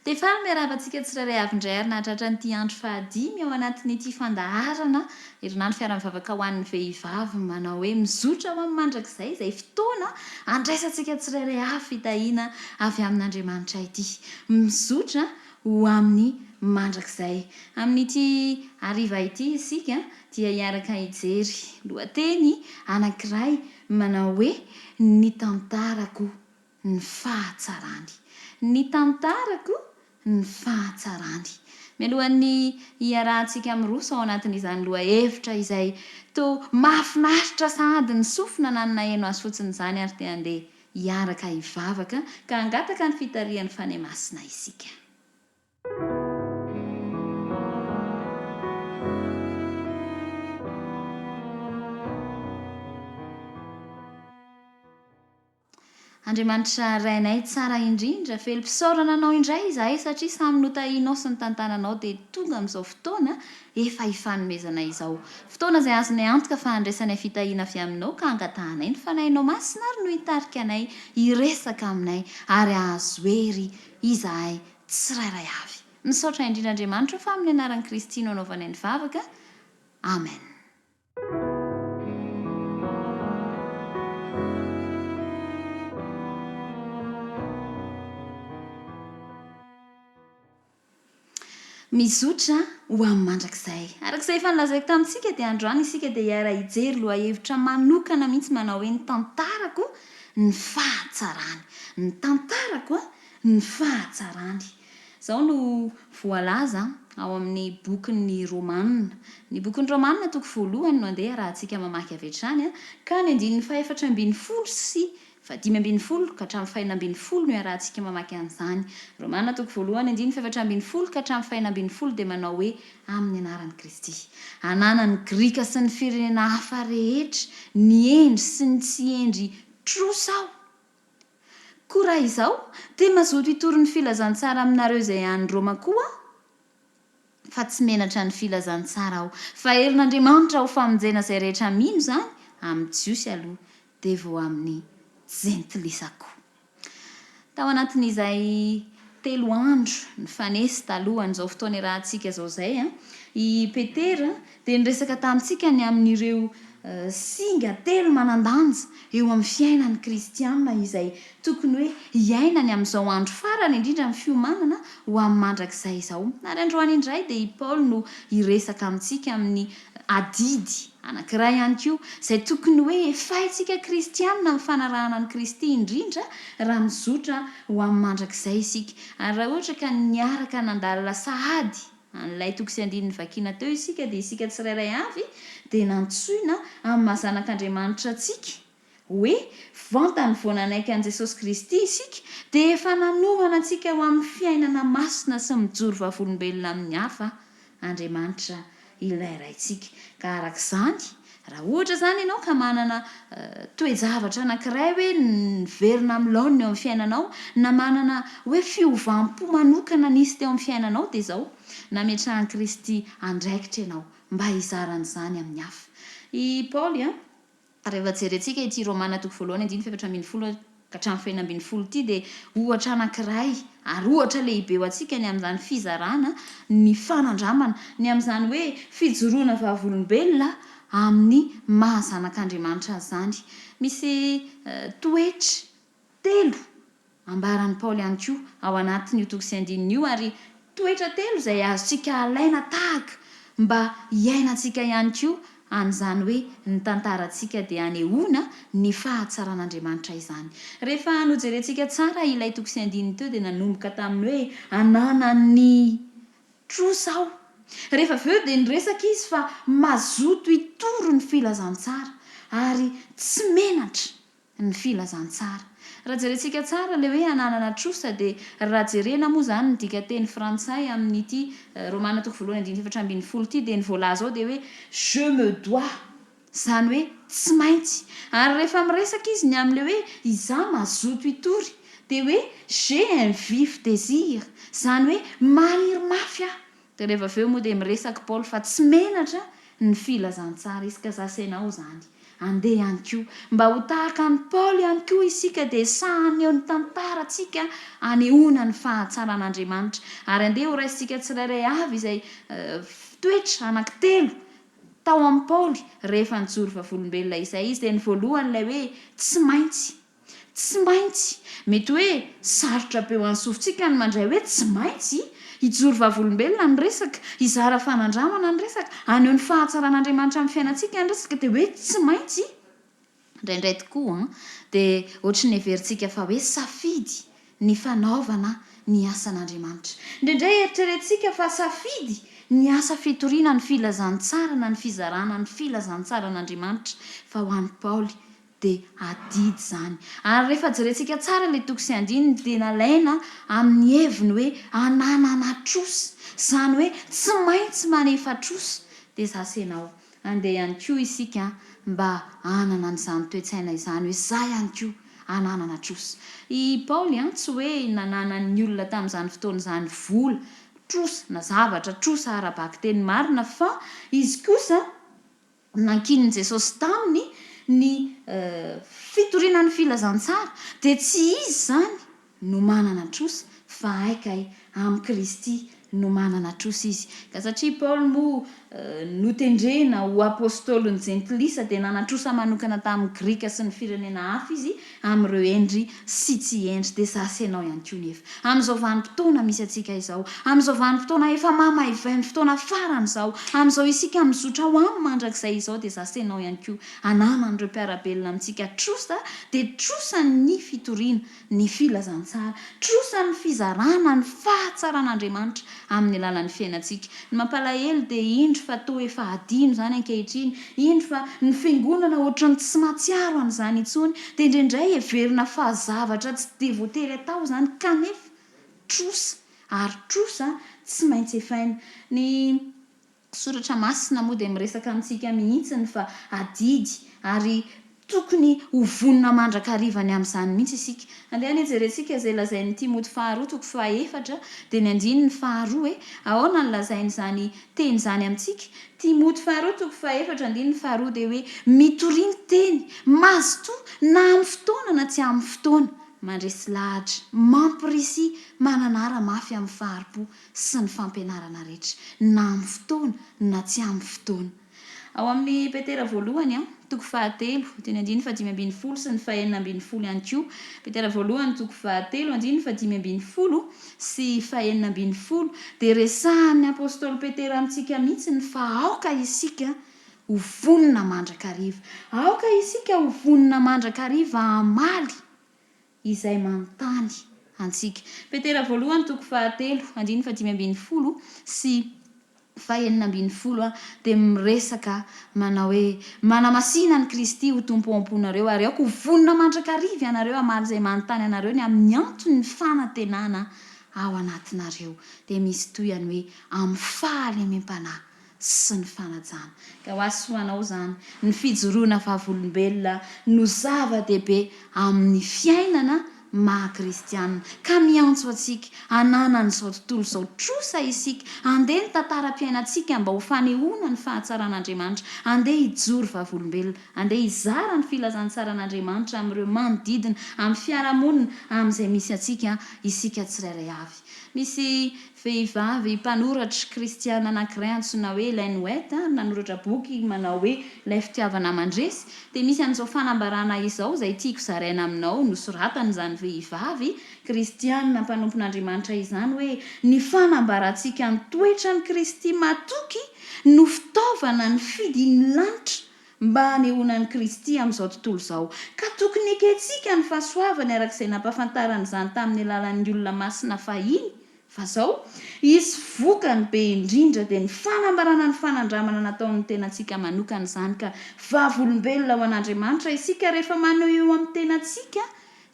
Dia faly miarahaba antsika tsirairay avy indray ary nahatratra an'ity andro fahadimy ao anatin'ity fandaharana herinandro fiaraha-mivavaka ho an'ny vehivavy manao hoe mizotra ho amin'ny mandrakizay izay fotoana andraisantsika tsirairay avy fitahiana avy amin'Andriamanitra ity. Mizotra ho amin'ny mandrakizay. Amin'ity hariva ity isika dia hiaraka hijery lohateny anankiray manao hoe Ny tantarako ny fahatsarany. Ny tantarako ny fahatsarany. Mialohan'ny hiarahantsika miroso ao anatin'izany lohahevitra izay toa mahafinaritra sahady ny sofina na ny naheno azy fotsiny izany ary dia andeha hiaraka hivavaka ka hangataka ny fitarihan'ny Fanahy Masina isika. Andriamanitra Rainay tsara indrindra, velom-pisaorana Anao indray izahay satria samy notahianao sy nitantananao dia tonga amin'izao fotoana efa hifanomezana izao. Fotoana izay azonay antoka fa handraisanay fitahiana avy Aminao ka angatahanay ny Fanahinao Masina ary no hitarika anay hiresaka aminay ary hahazo hery izahay tsirairay avy. Misaotra indrindra Andriamanitra o fa amin'ny anaran'i Kristy no anaovanay ny vavaka. Amen. Mizotra ho amin'ny mandrakizay. Araka izay efa nolazaiko tamintsika dia androany isika dia hiara-hijery lohahevitra manokana mihitsy manao hoe ny tantarako ny fahatsarany. Ny tantarako ny fahatsarany. Izao no voalaza ao amin'ny bokin'ny Romana. Ny bokin'ny Romana toko voalohany no andeha arahantsika mamaky avy hatrany, ka ny andininy fahefatra ambinifolo sy fahadimy ambinifolo ka hatramin'ny fahenina ambinifolo no iarahantsika mamaky an'izany. Romana toko voalohany andininy fahefatra ambinifolo ka hatramin'ny fahenina ambinifolo dia manao hoe, Amin'ny anaran'i Kristy. Ananan'ny Grika sy ny firenena hafa rehetra, ny hendry sy ny tsy hendry trosa aho. Koa raha izao, dia mazoto hitory ny filazantsara aminareo izay any Roma koa aho, fa tsy menatra ny filazantsara aho, fa herin'Andriamanitra ho famonjena izay rehetra mino izany, amin'ny Jiosy aloha, dia vao amin'ny Jentilisa koa. Tao anatin'izay telo andro nifanesy talohan'izao fotoana iarahantsika izao izay, i Petera dia niresaka tamintsika ny amin'ireo singa telo manan-danja eo amin'ny fiainan'ny kristiana izay tokony hoe hiainany amin'izao andro farany indrindra amin'ny fiomanana ho amin'ny mandrakizay izao. Ary androany indray dia i Paoly no hiresaka amintsika amin'ny adidy anankiray ihany koa izay tokony hoe efaintsika kristiana amin'ny fanarahana an'i Kristy indrindra raha mizotra ho amin'ny mandrakizay isika. Ary raha ohatra ka niaraka nandalina sahady An'ilay toko sy andininy vakiana teo isika dia isika tsirairay avy dia nantsoina amin'ny maha zanak'Andriamanitra antsika hoe vantany vao nanaiky an'i Jesosy Kristy isika dia efa nanomana antsika ho amin'ny fiainana masina sy mijoro vavolombelona amin'ny hafa Andriamanitra ilay Raintsika. Ka araka izany, raha ohatra izany ianao ka manana toe-javatra anankiray hoe niverina amin'ny laoniny eo amin'ny fiainanao, na manana hoe fiovam-po manokana nisy teo amin'ny fiainanao, dia izao, nametrahan'i Kristy andraikitra ianao mba hizara an'izany amin'ny hafa. I Paoly, Rehefa jerentsika ity Romana toko voalohany andininy fahefatra ambinifolo ka hatramin'ny fahenina ambinifolo ity dia ohatra anankiray ary ohatra lehibe ho antsika ny amin'izany fizarana ny fanandramana, ny amin'izany hoe fijoroana vavolombelona amin'ny maha zanak'Andriamanitra an'izany. Misy toetra telo Ambaran'i Paoly ihany koa ao anatin'io toko sy andininy io ary toetra telo izay azontsika alaina tahaka mba hiainantsika ihany koa an'izany hoe ny tantarantsika dia anehoana ny fahatsaran'Andriamanitra izany. Rehefa nojerentsika tsara ilay toko sy andininy teo dia nanomboka tamin'ny hoe ananan'ny trosa aho. Rehefa avy eo dia niresaka izy fa mazoto hitory ny filazantsara ary tsy menatra ny filazantsara. Raha jerentsika tsara ilay hoe ananana trosa dia raha jerena moa izany ny dikanteny frantsay amin'ity Romana toko voalohany andininy 14 ity dia ny voalaza ao dia hoe je me dois izany hoe tsy maintsy ary rehefa miresaka izy ny amin'ilay hoe izaho mazoto hitory dia hoe j'ai un vif désir izany hoe maniry mafy aho dia rehefa avy eo moa dia miresaka Paoly fa tsy menatra. ny filazantsara izy ka za sy ianao izany andeha ihany koa mba ho tahaka an'i Paoly ihany koa isika dia sahy haneho ny tantarantsika hanehoana ny fahatsaran'Andriamanitra ary andeha ho raisintsika tsirairay avy izay toetra anankitelo tao amin'i Paoly rehefa nijoro vavolombelona izay izy dia ny voalohany ilay hoe tsy maintsy Tsy maintsy. Mety hoe sarotra be ho an'ny sofintsika ny mandray hoe tsy maintsy. Hijoro vavolombelona ny resaka, hizara fanandramana ny resaka, haneho ny fahatsaran'Andriamanitra amin'ny fiainantsika ny resaka, dia hoe tsy maintsy. Indraindray tokoa dia ohatry ny heverintsika fa hoe safidy ny fanaovana ny asan'Andriamanitra. Indraindray eritreretintsika fa safidy ny asa fitoriana ny filazantsara na ny fizarana ny filazantsaran'Andriamanitra, fa ho an'i Paoly dia adidy izany. Ary rehefa jerentsika tsara ilay toko sy andininy dia nalaina amin'ny heviny hoe ananana trosa, izany hoe tsy maintsy manefa trosa, dia za sy ianao andeha ihany koa isika mba hanana an'izany toe-tsaina izany hoe za ihany koa ananana trosa. I Paoly an, tsy hoe nananan'ny olona tamin'izany fotoana izany vola, trosa, na zavatra, trosa ara-bakiteny marina fa izy kosa, nankinin'i Jesosy taminy ny fitoriana ny filazantsara, dia tsy izy izany no manana trosa fa hay kay amin'i Kristy no manana trosa izy. Ka satria Paoly moa notendrena ho apostolin'ny jentilisa dia nanan-trosa manokana tamin'ny Grika sy ny firenena hafa izy amin'ireo hendry sy tsy hendry, dia za sy ianao ihany koa nefa. Amin'izao vanim-potoana misy antsika izao, amin'izao vanim-potoana efa mamaivay ny fotoana farany izao, amin'izao isika mizotra ho amin'ny mandrakizay izao, dia za sy ianao ihany koa ananan'ireo mpiara-belona amintsika trosa, dia trosan'ny fitoriana ny filazantsara, trosan'ny fizarana ny fahatsaran'Andriamanitra amin'ny alalan'ny fiainantsika. Ny mampalahelo dia indro fa toa efa hadino izany ankehitriny, indro fa ny fiangonana ohatran'ny tsy mahatsiaro an'izany intsony, dia indraindray heverina fa zavatra tsy dia voatery atao izany kanefa trosa ary trosa tsy maintsy efaina. Ny Soratra Masina moa dia miresaka amintsika mihitsiny fa adidy ary tokony ho vonona mandrakariva ny amin'izany mihitsy isika. Andeha anie jerentsika izay lazain'ny Timoty faharoa toko fahaefatra dia ny andininy faharoa e! Ahoana no lazain'izany teny izany amintsika? Timoty faharoa toko fahaefatra andininy faharoa dia hoe mitoria ny teny, mazotoa na amin'ny fotoana na tsy amin'ny fotoana, mandresy lahatra, mampirisia, mananara mafy amin'ny fahari-po. sy ny fampianarana rehetra, na amin'ny fotoana na tsy amin'ny fotoana. Ao amin'ny Petera voalohany, toko fahatelo, dia ny andininy fahadimy ambin'ny folo sy ny fahenina ambin'ny folo ihany koa. Petera voalohany, toko fahatelo, andininy fahadimy ambin'ny folo sy fahenina ambin'ny folo, dia resahan'ny apostoly Petera amintsika mihitsy ny fa aoka isika ho vonona mandrakariva. Aoka isika ho vonona mandrakariva hamaly izay manontany antsika. Petera voalohany toko fahatelo andininy fahadimy ambin'ny folo sy fahenina ambin'ny folo dia miresaka manao hoe, Manamasina an'i Kristy ho Tompo ao am-ponareo, ary aoka ho vonona mandrakariva ianareo hamaly izay manontany anareo ny amin'ny anton'ny fanantenana ao anatinareo. Dia misy tohiny hoe, amin'ny fahalemem-panahy sy ny fanajana. Ka ho ahy sy ho anao izany, ny fijoroana vavolombelona no zava-dehibe amin'ny fiainana maha kristiana. Ka miantso antsika hananan'izao tontolo izao trosa isika, handeha ny tantaram-piainantsika mba ho fanehoana ny fahatsaran'Andriamanitra, handeha hijoro vavolombelona, handeha hizara ny filazantsaran'Andriamanitra amin'ireo manodidina, amin'ny fiarahamonina, amin'izay misy antsika isika tsirairay avy. Misy Vehivavy mpanoratra kristiana anankiray antsoina hoe Ellen White nanoratra boky manao hoe Ilay Fitiavana Mandresy, dia misy an'izao fanambarana izao izay tiako zaraina aminao, nosoratan'izany vehivavy kristiana mpanompon'Andriamanitra izany hoe, Ny fanambarantsika ny toetran'i Kristy matoky no fitaovana nifidin'ny lanitra mba hanehoana an'i Kristy amin'izao tontolo izao, ka tokony hekentsika ny fahasoavany araka izay nampahafantarany izany tamin'ny alalan'ny olona masina fahiny, fa izao, hisy vokany be indrindra dia ny fanambarana ny fanandramana nataon'ny tenantsika manokana izany, ka vavolombelona ho an'Andriamanitra isika rehefa maneho eo amin'ny tenantsika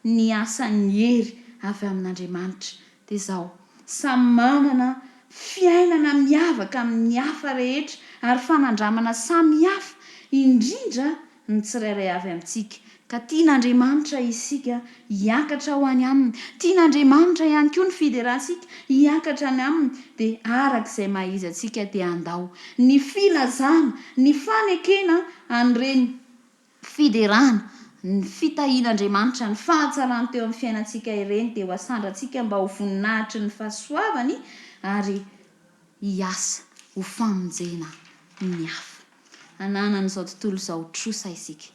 ny asan'ny hery avy amin'Andriamanitra. Dia izao, samy manana fiainana miavaka amin'ny hafa rehetra ary fanandramana samy hafa indrindra ny tsirairay avy amintsika. Ka tian'Andriamanitra isika hiakatra ho any Aminy. Tian'Andriamanitra ihany koa ny fiderantsika hiakatra any Aminy. Dia araka izay maha izy antsika dia andao ny filazana, ny fanekena an'ireny fiderana, ny fitahian'Andriamanitra, ny fahatsarany teo amin'ny fiainantsika ireny dia ho asandrantsika mba ho voninahitry ny fahasoavany ary hiasa ho famonjena ny hafa. Ananan'izao tontolo izao trosa isika.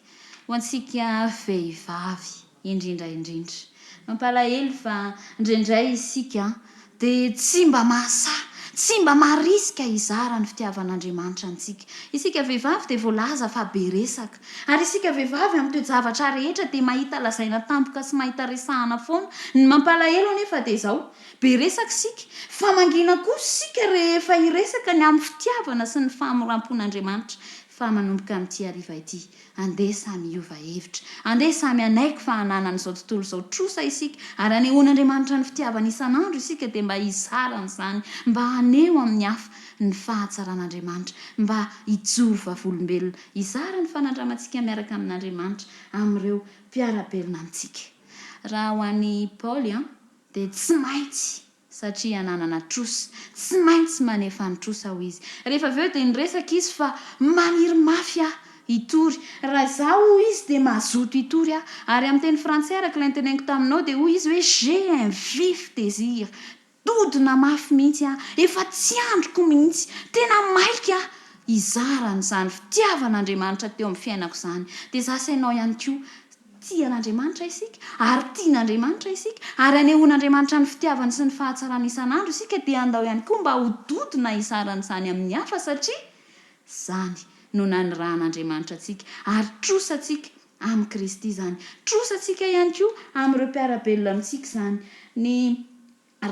Ho antsika vehivavy indrindra indrindra. Mampalahelo fa indraindray isika dia tsy mba mahasahy, tsy mba marisika hizara ny fitiavan'Andriamanitra antsika. Isika vehivavy dia voalaza fa be resaka. Ary isika vehivavy amin'ny toe-javatra rehetra dia mahita lazaina tampoka sy mahita resahana foana. Ny mampalahelo anefa dia izao, Be resaka isika, fa mangina kosa isika rehefa hiresaka ny amin'ny fitiavana sy ny fahamoram-pon'Andriamanitra. Fa manomboka amin'ity hariva ity, andeha samy hiova hevitra. Andeha samy hanaiky fa ananan'izao tontolo izao trosa isika, ary anehoan'Andriamanitra ny fitiavany isan'andro isika dia mba hizara an'izany, mba haneho amin'ny hafa ny fahatsaran'Andriamanitra, mba hijoro vavolombelona, hizara ny fanandramantsika miaraka amin'Andriamanitra amin'ireo mpiara-belona amintsika. Raha ho an'i Paoly, Dia tsy maintsy, satria ananana trosa, tsy maintsy manefa ny trosa hoy izy. Rehefa avy eo dia niresaka izy fa maniry mafy aho hitory. Raha izaho hoy izy dia mazoto hitory aho. Ary amin'ny teny frantsay araka ilay noteneniko taminao dia hoy izy hoe j'ai un vif désir, dodona mafy mihitsy aho, efa tsy andriko mihitsy, tena maika aho hizara an'izany fitiavan'Andriamanitra teo amin'ny fiainako izany. Dia izaho sy ianao ihany koa Tia an'Andriamanitra isika, ary tian'Andriamanitra isika, ary anehoan'Andriamanitra ny fitiavany sy ny fahatsarany isan'andro isika, dia andao ihany koa mba ho dodona hizara an'izany amin'ny hafa, satria izany no nanirahan'Andriamanitra antsika, ary trosantsika amin'i Kristy izany. Trosantsika ihany koa amin'ireo mpiara-belona amintsika izany. Ny.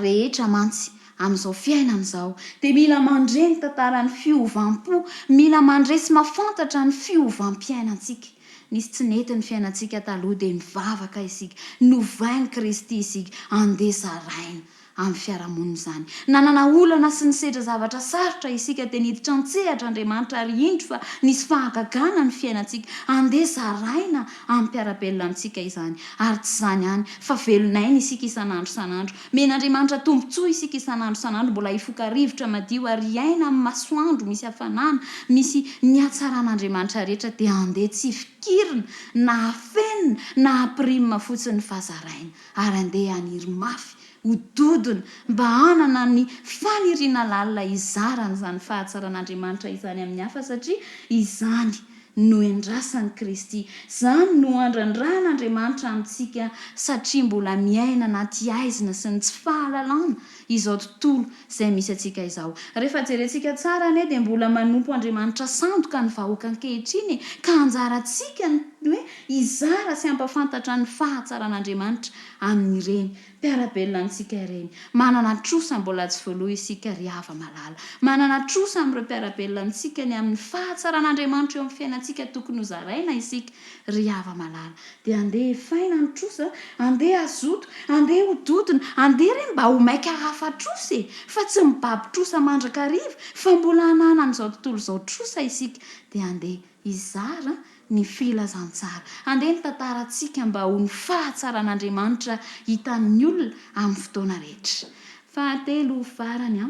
rehetra mantsy amin'izao fiainana izao dia mila mandre ny tantaran'ny fiovam-po, mila mandre sy mafantatra ny fiovam-piainantsika. Nisy tsy nety ny fiainantsika taloha dia nivavaka isika, novain'i Kristy isika, andeha zaraina amin'ny fiarahamonina izany. Nanana olana sy nisedra zavatra sarotra isika dia niditra an-tsehatra Andriamanitra ary indro fa nisy fahagagana ny fiainantsika, andeha zaraina amin'ny mpiara-belona amintsika izany. Ary tsy izany ihany, fa velon'aina isika isan'andro isan'andro. Omen'Andriamanitra tombontsoa isika isan'andro isan'andro mbola hifoka rivotra madio ary hiaina amin'ny masoandro misy hafanana, misy ny hatsaran'Andriamanitra rehetra dia andeha tsy fikirina na afenina na apirimina fotsiny fa zaraina ary andeha haniry mafy ho dodona mba hanana ny faniriana lalina hizara an'izany fahatsaran'Andriamanitra izany amin'ny hafa satria izany no endrasan'i Kristy. Izany no andrandrahan'Andriamanitra amintsika satria mbola miaina anaty haizina sy ny tsy fahalalana izao tontolo izay misy antsika izao. Rehefa jerentsika tsara anie dia mbola manompo Andriamanitra sandoka ny vahoaka ankehitriny e! Ka anjarantsika ny hoe hizara sy hampafantatra ny fahatsaran'Andriamanitra amin'ireny Mpiara-belona amintsika ireny. Manana trosa mbola tsy voaloa isika ry hava-malala. Manana trosa amin'ireo mpiara-belona amintsika ny amin'ny fahatsaran'Andriamanitra eo amin'ny fiainantsika tokony hozaraina isika ry hava-malala. Dia andeha hefaina ny trosa, andeha hazoto, andeha ho dodona, andeha re mba ho maika hafa-trosa e! Fa tsy mibaby trosa mandrakariva fa mbola ananan'izao tontolo izao trosa isika. Dia andeha hizara ny filazantsara. Andeha ny tantarantsika mba ho ny fahatsaran'Andriamanitra hitan'ny olona amin'ny fotoana rehetra. Fahatelo farany,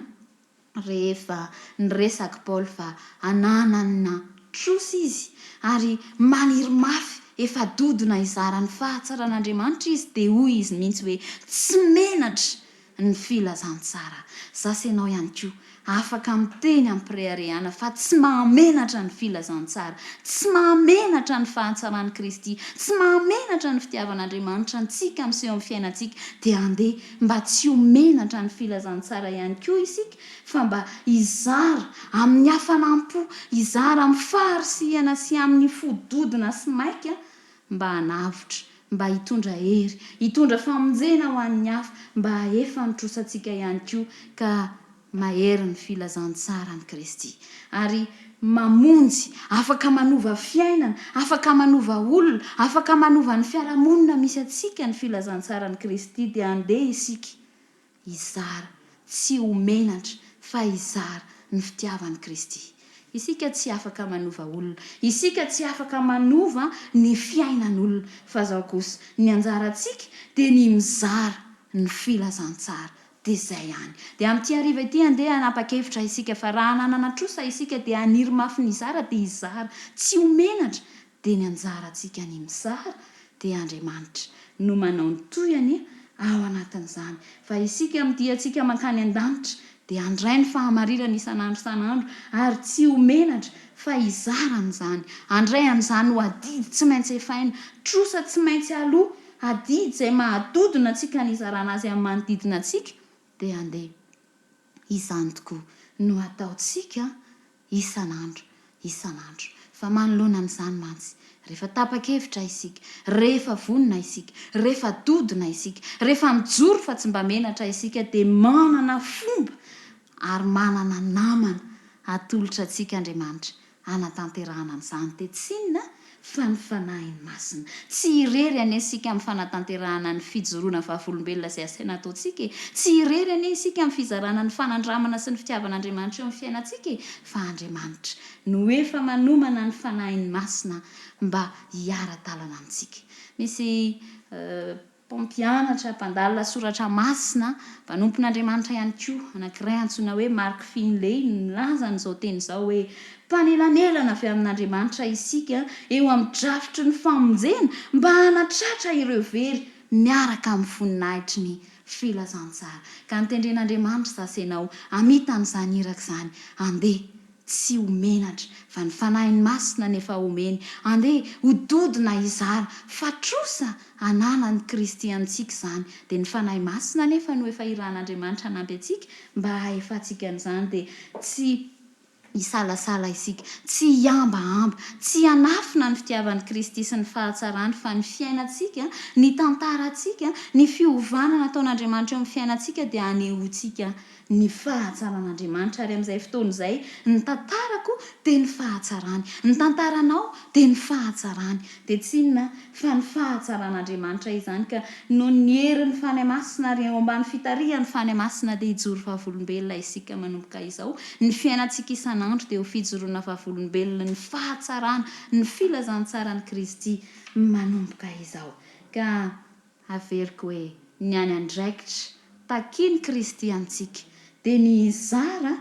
rehefa niresaka Paoly fa ananana trosa izy ary maniry mafy efa dodona hizara ny fahatsaran'Andriamanitra izy dia hoy izy mihitsy hoe tsy menatra ny filazantsara. Za sy ianao ihany koa afaka miteny amim-pireharehana fa tsy mahamenatra ny filazantsara, tsy mahamenatra ny fahatsaran'i Kristy, tsy mahamenatra ny fitiavan'Andriamanitra antsika miseho amin'ny fiainantsika, dia andeha mba tsy ho menatra ny filazantsara ihany koa isika fa mba hizara amin'ny hafanam-po, hizara amin'ny faharisihana sy amin'ny fo dodona sy maika mba hanavotra, mba hitondra hery, hitondra famonjena ho an'ny hafa, mba hahefa ny trosantsika ihany koa, ka mahery ny filazantsaran'i Kristy. Ary mamonjy, afaka manova fiainana, afaka manova olona, afaka manova ny fiarahamonina misy antsika ny filazantsaran'i Kristy, dia andeha isika hizara, tsy ho menatra, fa hizara ny fitiavan'i Kristy. Isika tsy afaka manova olona. Isika tsy afaka manova ny fiainan'olona. Fa zao kosa, ny anjarantsika dia ny mizara ny filazantsara. Dia izay ihany. Dia amin'ity hariva ity andeha hanapa-kevitra isika fa raha hananana trosa isika dia haniry mafy ny hizara dia hizara. Tsy ho menatra. Dia ny anjarantsika ny mizara dia Andriamanitra no manao ny tohiny ao anatin'izany. Fa isika amin'ny diantsika mankany an-danitra dia handray ny fahamarinana isan'andro isan'andro ary tsy ho menatra fa hizara an'izany, handray an'izany ho adidy tsy maintsy efaina, trosa tsy maintsy aloa, adidy izay mahadodona antsika ny hizarana azy amin'ny manodidina antsika dia handeha. Izany tokoa no ataontsika isan'andro isan'andro. Fa manoloana an'izany mantsy, rehefa tapa-kevitra isika, rehefa vonona isika, rehefa dodona isika, rehefa mijoro fa tsy mba menatra isika dia manana fomba ary manana namana atolotra antsika Andriamanitra hanatanterahana an'izany dia tsy inona fa ny Fanahiny Masina. Tsy irery anie isika amin'ny fanatanterahana ny fijoroana vavolombelona izay asaina ataontsika e! Tsy irery anie isika amin'ny fizarana ny fanandramana sy ny fitiavan'Andriamanitra eo amin'ny fiainantsika e! Fa Andriamanitra no efa manomana ny Fanahiny Masina mba hiara-dalana amintsika. Misy Mpampianatra, mpandalina soratra masina, mpanompon'Andriamanitra ihany koa, anankiray antsoina hoe Mark Finley no nilaza an'izao teny izao hoe, Mpanelanelana avy amin'Andriamanitra isika eo amin'ny drafitry ny famonjena mba hanatratra ireo very miaraka amin'ny voninahitry ny filazantsara. Ka notendren'Andriamanitra zasenao hamita an'izany iraka izany. Andeha tsy ho menatra, fa ny Fanahiny Masina no efa omeny, andeha ho dodona hizara, fa trosa ananan'i Kristy amintsika izany, dia ny Fanahy Masina anefa no efa irahan'Andriamanitra hanampy antsika mba hahefantsika an'izany, dia tsy hisalasala isika, tsy hihambahamba, tsy hanafina ny fitiavan'i Kristy sy ny fahatsarany, fa ny fiainantsika, ny tantarantsika, ny fiovana nataon'Andriamanitra eo amin'ny fiainantsika dia hanehoantsika ny fahatsaran'Andriamanitra, ary amin'izay fotoana izay, ny tantarako dia ny fahatsarany, ny tantaranao dia ny fahatsarany, dia tsy inona fa ny fahatsaran'Andriamanitra izany, ka noho ny herin'ny Fanahy Masina ary eo ambany fitarihan'ny Fanahy Masina dia hijoro vavolombelona isika manomboka izao, ny fiainantsika isan'andro dia ho fijoroana vavolombelona ny fahatsarana, ny filazantsaran'i Kristy manomboka izao, ka. Averiko hoe ny any andraikitra takian'i Kristy amintsika dia ny hizara,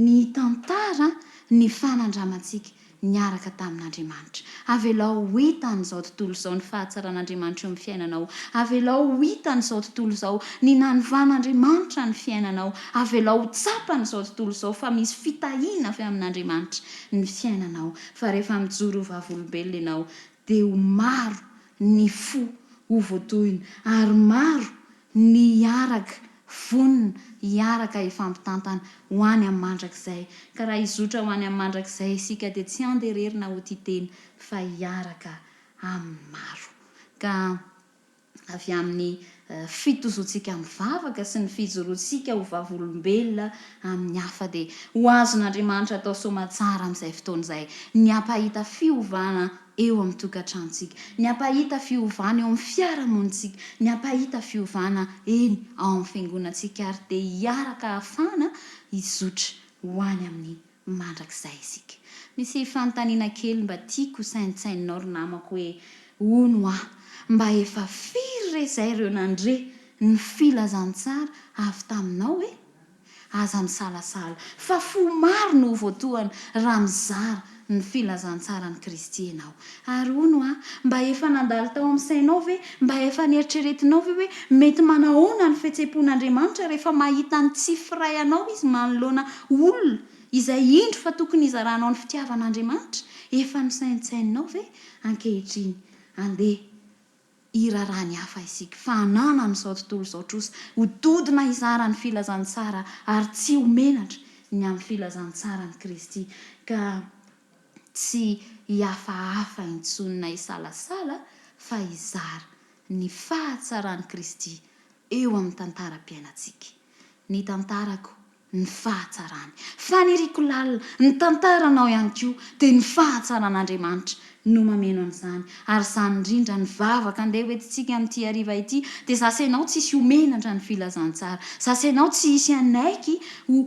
ny hitantara ny fanandramantsika niaraka tamin'Andriamanitra. Avelao ho hitan'izao tontolo izao ny fahatsaran'Andriamanitra eo amin'ny fiainanao. Avelao ho hitan'izao tontolo izao ny nanovan'Andriamanitra ny fiainanao. Avelao ho tsapan'izao tontolo izao fa misy fitahiana avy amin'Andriamanitra ny fiainanao. Fa rehefa mijoro ho vavolombelona ianao dia ho maro ny fo ho voatohina ary maro ny hiaraka vonona hiaraka hifampitantana ho any amin'ny mandrakizay. Ka raha hizotra ho any amin'ny mandrakizay isika dia tsy handeha irery na ho tia tena fa hiaraka amin'ny maro. Ka avy amin'ny fitozoantsika mivavaka sy ny fijoroantsika ho vavolombelona amin'ny hafa dia ho azon'Andriamanitra atao soamatsara amin'izay fotoana izay ny hampahita fiovana eo amin'ny tokantranontsika, ny hampahita fiovana eo amin'ny fiarahamonintsika, ny hampahita fiovana eny ao amin'ny fiangonantsika ary dia hiaraka hahafahana hizotra ho any amin'ny mandrakizay isika. Misy fanontaniana kely mba tiako ho saintsaininao ry namako hoe hono hoa, mba efa firy re izay ireo nandre ny filazantsara avy taminao e? Aza misalasala fa fo maro no ho voatohana raha mizara ny filazantsaran'i Kristy ianao. Ary hono hoa, mba efa nandalo tao amin'ny sainao ve, mba efa neritreretinao ve hoe mety manahoana ny fihetseham-pon'Andriamanitra rehefa mahita ny tsy firaihanao Izy manoloana olona izay indro fa tokony hizaranao ny fitiavan'Andriamanitra? Efa nosaintsaininao ve? Ankehitriny, andeha hiraharaha ny hafa isika, fa hananan'izao tontolo izao trosa, ho dodona hizara ny filazantsara ary tsy ho menatra ny amin'ny filazantsaran'i Kristy, ka tsy hihafahafa intsony na hisalasala fa hizara ny fahatsaran'i Kristy eo amin'ny tantaram-piainantsika. Ny tantarako, ny fahatsarany. Faniriako lalina, ny tantaranao ihany koa, dia ny fahatsaran'Andriamanitra no mameno an'izany. Ary izany indrindra, ny vavaka andeha ho entintsika amin'ity hariva ity, dia za sy ianao tsy hisy ho menatra ny filazantsara. Za sy ianao tsy hisy hanaiky ho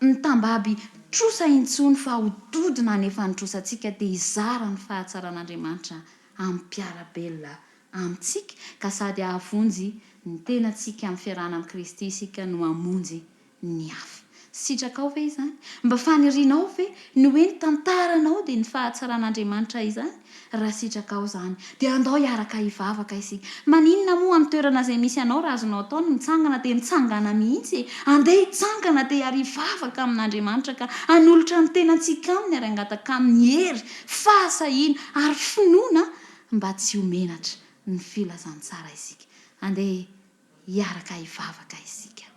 mitambaby. trosa intsony fa ho dodona hanefa ny trosantsika dia hizara ny fahatsaran'Andriamanitra amin'ny mpiara-belona amintsika ka sady hahavonjy ny tenantsika amin'ny fiarahana amin'i Kristy isika no hamonjy ny hafa. Sitrakao ve izany? Mba fanirianao ve ny hoe ny tantaranao dia ny fahatsaran'Andriamanitra izany? Raha sitrakao izany, dia andao hiaraka hivavaka isika. Maninona moa amin'ny toerana izay misy anao raha azonao atao ny mitsangana dia mitsangàna mihitsy e! Andeha hitsangana dia ary hivavaka amin'Andriamanitra ka hanolotra ny tenantsika aminy ary hangataka aminy hery, fahasahiana ary finoana mba tsy ho menatra ny filazantsara isika. Andeha hiaraka hivavaka isika.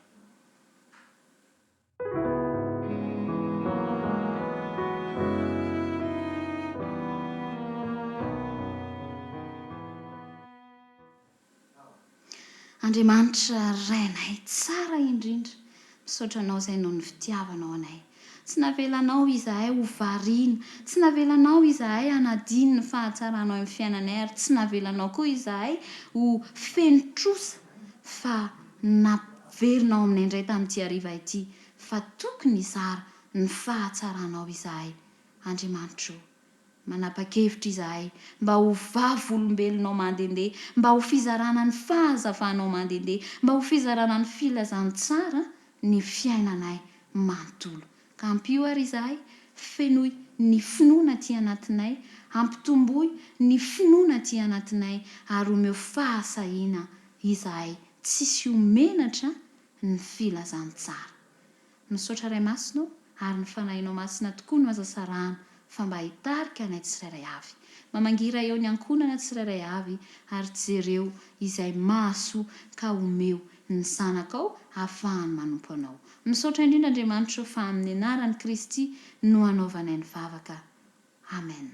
Andriamanitra Rainay tsara indrindra, misaotra Anao izay noho ny fitiavanao anay. Tsy navelanao izahay ho variana, tsy navelanao izahay hanadino ny fahatsaranao eo amin'ny fiainanay ary tsy navelanao koa izahay ho feno trosa fa naverinao aminay indray tamin'ity hariva ity fa tokony hizara ny fahatsaranao izahay Andriamanitro o. Manapa-kevitra izahay mba ho vavolombelonao mandehandeha, mba ho fizarana ny fahazavanao mandehandeha, mba ho fizarana ny filazantsara ny fiainanay manontolo. Ka ampio ary izahay, fenoy ny finoana aty anatinay, ampitomboy ny finoana aty anatinay ary omeo fahasahiana izahay tsisy ho menatra ny filazantsara. Misaotra Ray Masina o, ary ny Fanahinao Masina tokoa no aza sarahana fa mba hitarika anay tsirairay avy. Mamangira eo ny ankohonana tsirairay avy ary jereo izay mahasoa ka omeo ny zanakao ahafahany manompo anao. Misaotra indrindra Andriamanitra o fa amin'ny anaran'i Kristy no anaovanay ny vavaka. Amen.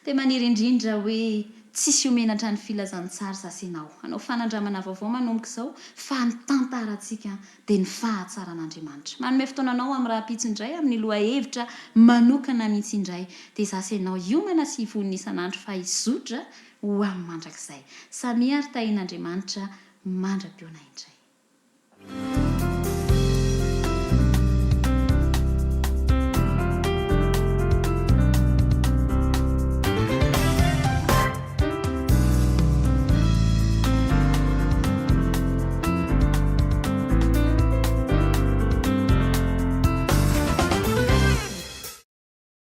Dia maniry indrindra hoe tsisy ho menatra ny filazantsara sasy ianao. Hanao fanandramana vaovao manomboka izao fa ny tantarantsika dia ny fahatsaran'Andriamanitra. Manome fotoana anao amin'ny rahampitso indray amin'ny lohahevitra manokana mihitsy indray. Dia izaho sy ianao hiomana sy hivonona isan'andro fa hizotra ho amin'ny mandrakizay. Samia ary tahian'Andriamanitra mandra-pihaona indray.